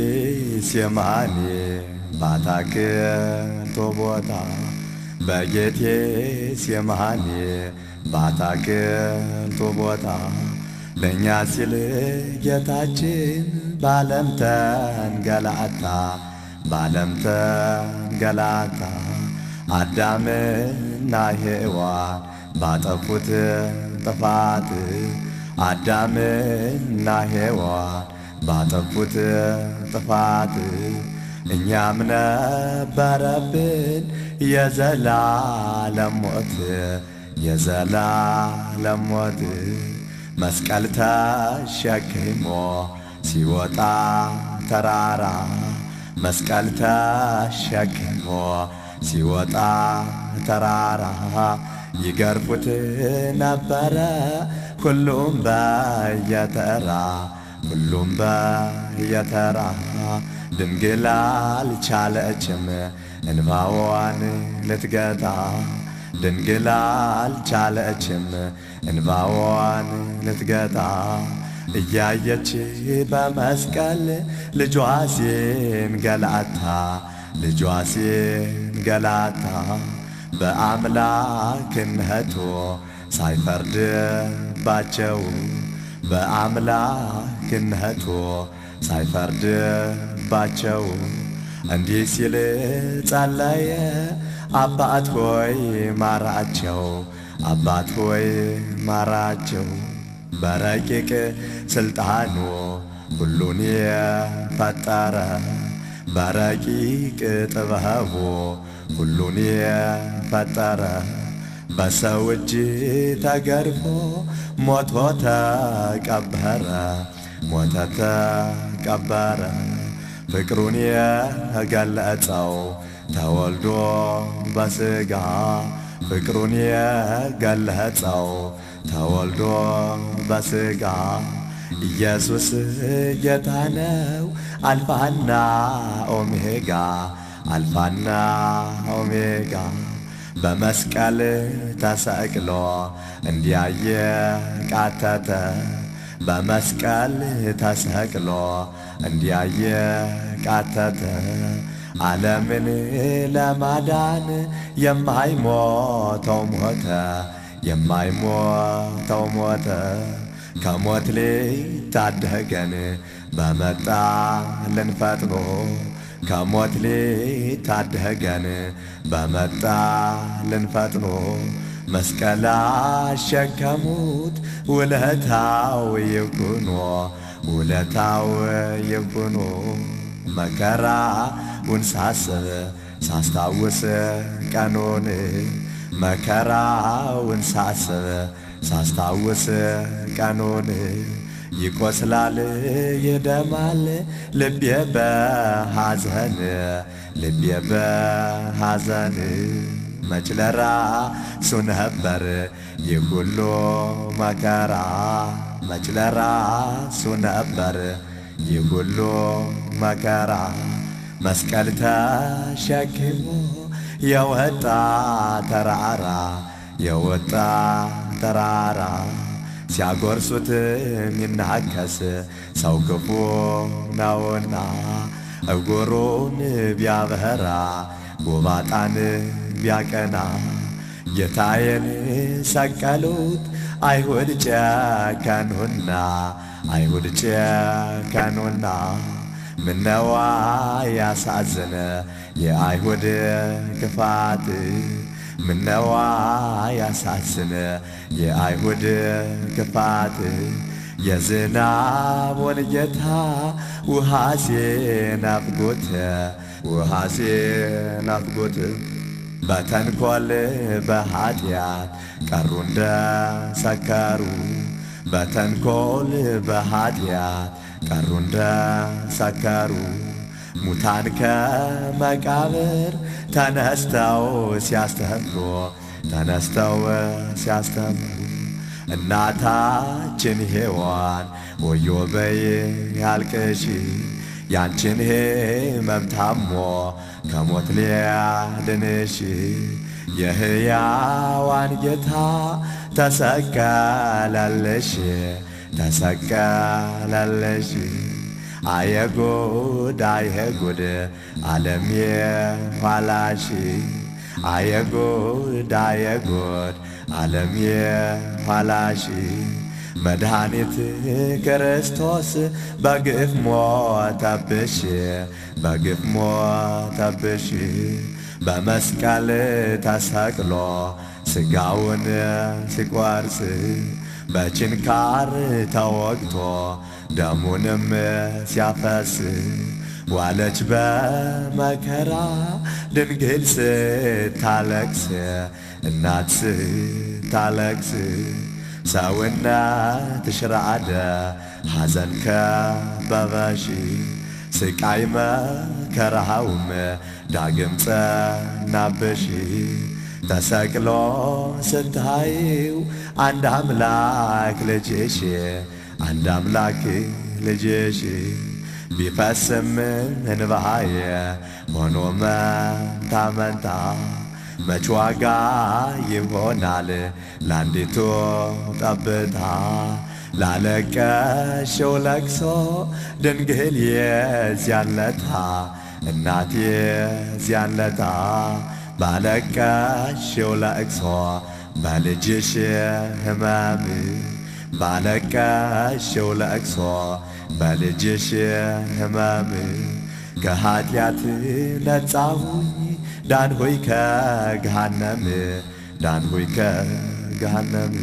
በጌቴሴማኒ ባታክልቱ ቦታ፣ በጌቴሴማኒ ባታክልቱ ቦታ፣ ለእኛ ሲል ጌታችን ባለም ተንገላታ፣ ባለም ተንገላታ። አዳምና ሔዋን ባጠፉት ጥፋት፣ አዳምና ሔዋን ባጠፉት ጥፋት፣ እኛም ነበረብን የዘላለም ሞት፣ የዘላለም ሞት። መስቀል ተሸክሞ ሲወጣ ተራራ፣ መስቀል ተሸክሞ ሲወጣ ተራራ፣ ይገርፉት ነበረ ሁሉም በየተራ፣ ሁሉም በየተራ። ድንግል አልቻለችም እንባዋን ልትገታ፣ ድንግል አልቻለችም እንባዋን ልትገታ። እያየች በመስቀል ልጇ ሲንገላታ፣ ልጇ ሲንገላታ፣ በአምላክነቱ ሳይፈርድባቸው፣ በአምላክነቱ ሳይፈርድባቸው፣ እንዲህ ሲል ጸለየ፣ አባት ሆይ ማራቸው፣ አባት ሆይ ማራቸው። በረቂቅ ስልጣኑ ሁሉን የፈጠረ፣ በረቂቅ ጥበቡ ሁሉን የፈጠረ፣ በሰው እጅ ተገርፎ ሞቶ ተቀበረ፣ ሞተ ተቀበረ። ፍቅሩን የገለጸው ተወልዶ በሥጋ፣ ፍቅሩን የገለጸው ተወልዶ በሥጋ፣ ኢየሱስ ጌታ ነው አልፋና ኦሜጋ፣ አልፋና ኦሜጋ። በመስቀል ተሰቅሎ እንዲያየ ቃተተ፣ በመስቀል ተሰቅሎ እንዲያየ ቃተተ፣ ዓለምን ለማዳን የማይሞተው ሞተ፣ የማይሞተው ሞተ። ከሞት ሊታደገን በመጣልን ፈጥኖ፣ ከሞት ሊታደገን በመጣልን ፈጥኖ፣ መስቀል አሸከሙት ውለታው ይኩኖ፣ ውለታው ይኩኖ። መከራውን ሳስብ ሳስታውስ ቀኑን፣ መከራውን ሳስብ ሳስታውስ ቀኑን፣ ይቆስላል ይደማል ልቤ በሐዘን፣ ልቤ በሐዘን። መች ለራሱ ነበር ይህ ሁሉ መከራ፣ መች ለራሱ ነበር ይህ ሁሉ መከራ። መስቀል ተሸክሞ የወጣ ተራራ፣ የወጣ ተራራ፣ ሲያጎርሱት የሚናከስ ሰው ክፉ ነውና፣ እግሩን ቢያበራ ጎባጣን ቢያቀና፣ ጌታዬን ሰቀሉት አይሁድ ጨከኑና፣ አይሁድ ጨከኑና። ምነዋ ያሳዝነ የአይሁድ ክፋት፣ ምነዋ ያሳዝነ የአይሁድ ክፋት። የዝናቡን ጌታ ውሃ ሲናፍጉት፣ ውሃ ሲናፍጉት፣ በተንኮል በኃጢአት ቀሩ እንደ ሰከሩ፣ በተንኮል በኃጢአት ቀሩ እንደ ሰከሩ። ሙታን ከመቃብር ተነስተው ሲያስተምሩ፣ ተነስተው ሲያስተምሩ፣ እናታችን ሔዋን ወዮ በይ ያልቅሺ፣ ያንቺን ሕመም ታሞ ከሞት ሊያድንሽ፣ የሕያዋን ጌታ ተሰቀለልሽ፣ ተሰቀለልሽ። አየጎድ አየጎድ ዓለም የኋላሽ፣ አየጎድ አየጎድ ዓለም የኋላሽ። መድኃኒት ክርስቶስ በግፍ ሞተብሽ፣ በግፍ ሞተብሽ። በመስቀል ተሰቅሎ ሥጋውን ሲቆርስ፣ በችንካር ተወግቶ ደሙንም ሲያፈስ፣ ዋለች በመከራ ድንግል ስታለቅስ፣ እናት ስታለቅስ። ሰውነትሽ ራደ፣ ሐዘን ከበበሽ፣ ስቃይ መከራውም ዳግም ጸናብሽ። ተሰቅሎ ስታይው አንድ አምላክ ልጅሽ፣ አንድ አምላክ ልጅሽ፣ ቢፈስም እንባዬ ሆኖ መንታ መንታ፣ መች ዋጋ ይሆናል ለአንዲቱ ጠብታ? ላለቀሽው ለቅሶ ድንግል የዚያን ለታ፣ እናት የዚያን ለታ፣ ባለቀሽው ለቅሶ በልጅሽ ሕመም፣ ባለቀሽው ለቅሶ በልጅሽ ሕመም፣ ከኃጢአት ነጻሁኝ ዳንሆይ ከገሃነም፣ ዳንሆይ ከገሃነም።